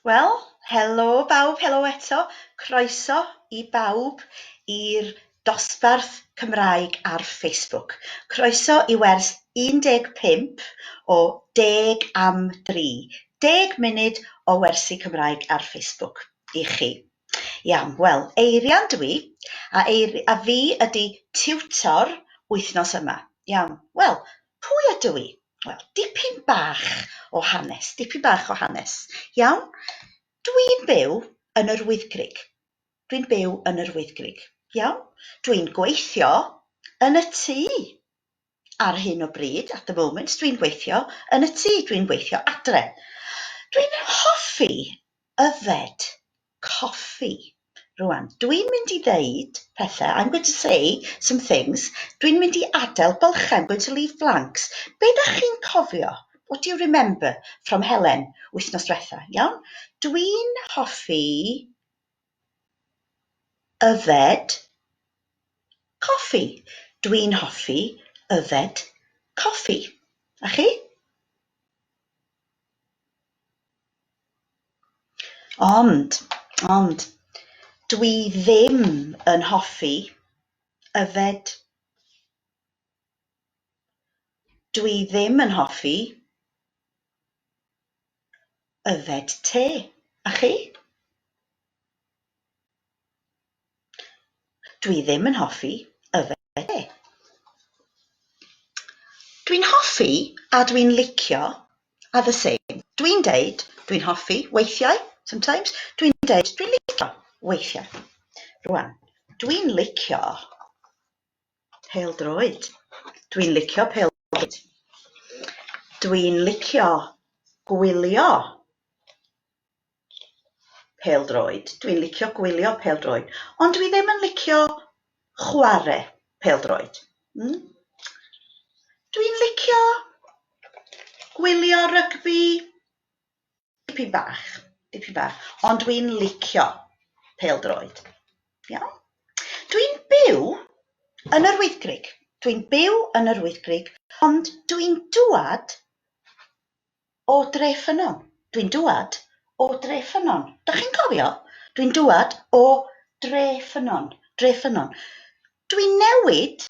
Wel, helo bawb, helo eto. Croeso i bawb i'r dosbarth Cymraeg ar Facebook. Croeso i wers 15 o Deg am Dri. Deg munud o wersi Cymraeg ar Facebook i chi. Iawn, wel, Eirian dw i, a, Eir a fi ydy tiwtor wythnos yma. Iawn, wel, pwy ydw i? Wel, dipyn bach o hanes, dipyn bach o hanes. Iawn? Dwi'n byw yn yr Wyddgrug. Dwi'n byw yn yr Wyddgrug. Iawn? Dwi'n gweithio yn y tŷ ar hyn o bryd, at the moment, dwi'n gweithio yn y tŷ, dwi'n gweithio adre. Dwi'n hoffi yfed coffi. Rwan, dwi'n mynd i ddeud pethau, I'm going to say some things, dwi'n mynd i adael bylchau, I'm going to leave blanks. Be dach chi'n cofio? What do you remember from Helen wythnos diwetha, iawn? Dwi'n hoffi yfed coffi. Dwi'n hoffi yfed coffi. A chi? Ond, ond, dwi ddim yn hoffi yfed. Dwi ddim yn hoffi yfed te. A chi? Dwi ddim yn hoffi yfed te. Dwi'n hoffi a dwi'n licio are the same. Dwi'n deud dwi'n hoffi weithiau, sometimes. Dwi'n deud dwi'n licio weithiau. Rwan, dwi'n licio pêl-droed. Dwi'n licio pêl-droed. Dwi'n licio gwylio pêl-droed. Dwi'n licio gwylio pêl-droed, ond dwi ddim yn licio chwarae pêl-droed. Mm? Dwi'n licio gwylio rygbi dipyn bach, dipyn bach, ond dwi'n licio pêl-droed. Iawn? Dwi'n byw yn yr Wyddgrug. Dwi'n byw yn yr Wyddgrug, ond dwi'n dŵad O Dreffynnon. Dwi'n dŵad o Dreffynnon. Dach chi'n cofio? Dwi'n dŵad o Dreffynnon. Dreffynnon. Dwi'n newid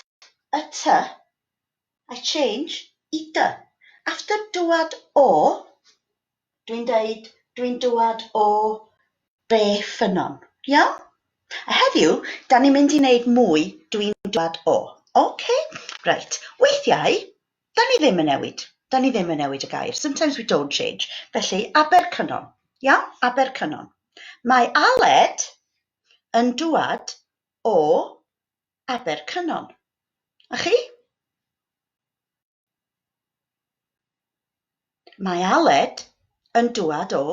y t, I change, i dy. After dŵad o, dwi'n deud dwi'n dŵad o Dreffynnon. Iawn? A heddiw, da ni'n mynd i wneud mwy dwi'n dŵad o. OK? Reit. Weithiau, Da ni ddim yn newid. Da ni ddim yn newid y gair. Sometimes we don't change. Felly, Abercynon. Iawn? Abercynon. Mae Aled yn dŵad o Abercynon. A chi? Mae Aled yn dŵad o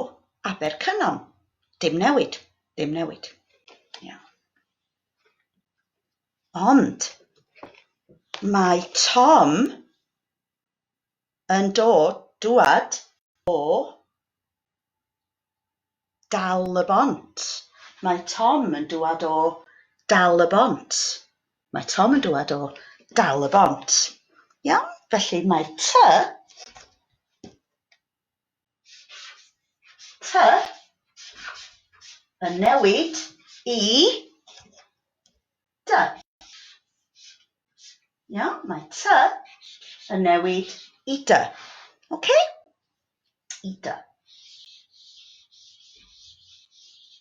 Abercynon. Dim newid. Dim newid. Iawn. Ond mae Tom yn dod, dŵad o Dal-y-bont. Mae Tom yn dŵad o Dal-y-bont. Mae Tom yn dŵad o Dal-y-bont. Iawn? Felly mae T T yn newid i D. Iawn, mae T yn newid i D. OK? I D.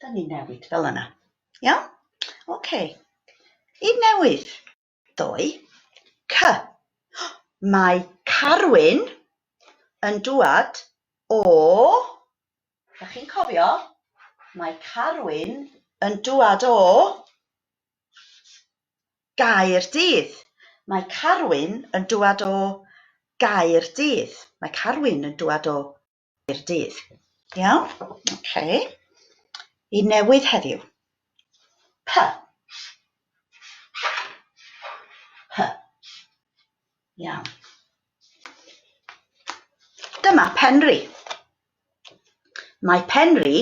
Da ni'n newid fel yna. Iawn? OK. Un newydd. Ddoe. C. Mae Carwyn yn dŵad o... Dach chi'n cofio? Mae Carwyn yn dŵad o Gaerdydd. Mae Carwyn yn dŵad o Gaerdydd. Mae Carwyn yn dŵad o Gaerdydd. Iawn? Oce. Un newydd heddiw. P. P. Iawn. Dyma Penri. Mae Penri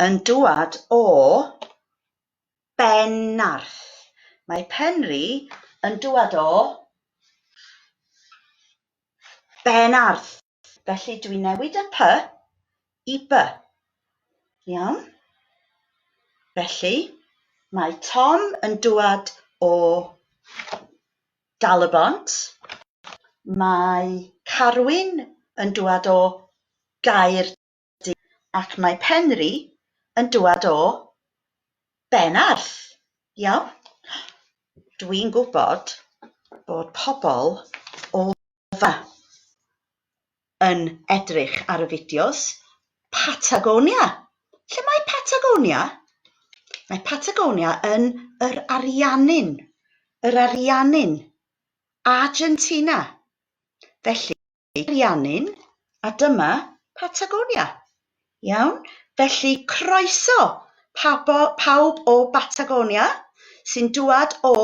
yn dŵad o Benarth. Mae Penri yn dŵad o Benarth. Felly dwi'n newid y P i B. Iawn? Felly, mae Tom yn dŵad o Dal-y-bont, mae Carwyn yn dŵad o Gaerdydd ac mae Penri yn dŵad o Benarth. Iawn? Dwi'n gwybod bod pobl o fa yn edrych ar y fideos. Patagonia! Lle mae Patagonia? Mae Patagonia yn yr Ariannin. Yr Ariannin. Argentina. Felly, Ariannin, a dyma Patagonia. Iawn? Felly, croeso pawb o Batagonia sy'n dŵad o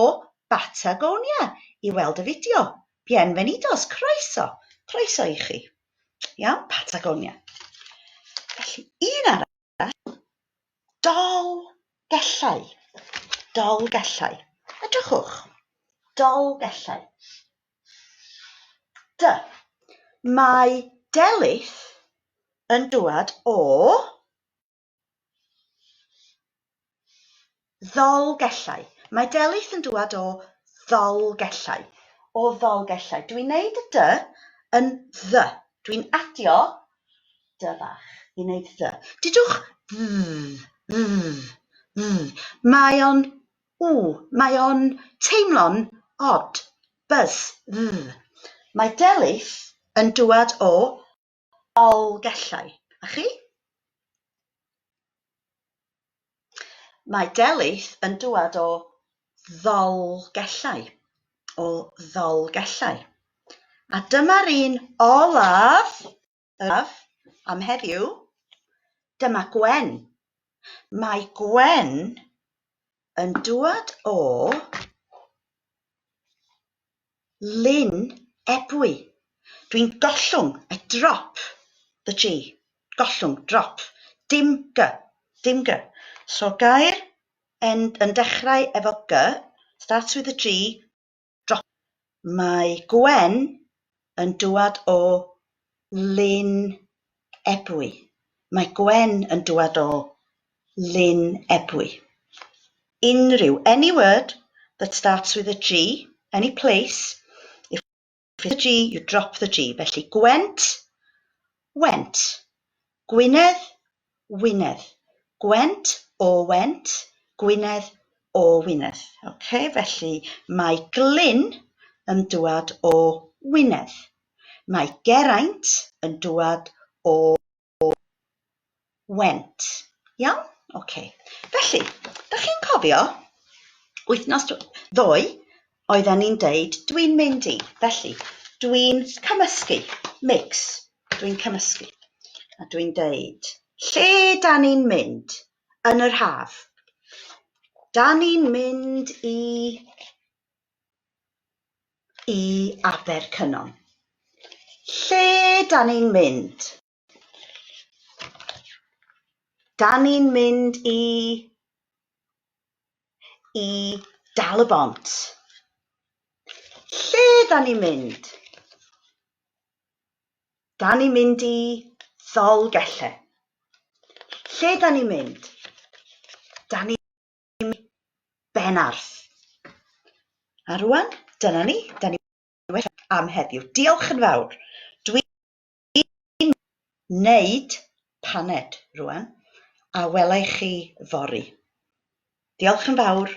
Batagonia i weld y fideo. Bienvenidos, croeso, croeso i chi. Iawn, Patagonia. Felly, un arall, Dolgellau. Dolgellau. Edrychwch, Dolgellau. D. Mae Delyth yn dŵad o Ddolgellau. Mae Delyth yn dŵad o Ddolgellau. O Ddolgellau. Dwi'n neud y D yn ddy. Dwi'n adio D bach i wneud ddy. Dudwch dd, dd, dd. Mae o'n w, mae o'n teimlo'n od. Buzz, dd. Mae Delyth yn dŵad o Dolgellau. A chi? Mae Delyth yn dŵad o Ddolgellau. O Ddolgellau. A dyma'r un olaf, olaf am heddiw. Dyma Gwen. Mae Gwen yn dŵad o Lyn Ebwy. Dwi'n gollwng, I drop the G. Gollwng, drop. Dim G. Dim G. So gair en, yn dechrau efo G, starts with a G, drop. Mae Gwen yn dŵad o Lyn Ebwy. Mae Gwen yn dŵad o Lyn Ebwy. Unrhyw, any word that starts with a G, any place, if it's a G, you drop the G. Felly Gwent, Went. Gwynedd, Wynedd. Gwent o Went, Gwynedd o Wynedd. Okay, felly mae Glyn yn dŵad o Wynedd. Mae Geraint yn dŵad o Went. Iawn? Oce. Felly, da chi'n cofio, wythnos ddoe, oedden ni'n deud, dwi'n mynd i. Felly, dwi'n cymysgu, mix, dwi'n cymysgu. A dwi'n deud, lle da ni'n mynd yn yr haf? Da ni'n mynd i i Abercynon. Lle da ni'n mynd? Da ni'n mynd i i Dal-y-bont. Lle da ni'n mynd? Da ni'n mynd i Ddolgellau. Lle da ni'n mynd? Da ni'n mynd i Benarth. A rwan, dyna ni, da ni wedi am heddiw. Diolch yn fawr. Dwi Wneud paned rŵan, a wela i chi fory. Diolch yn fawr.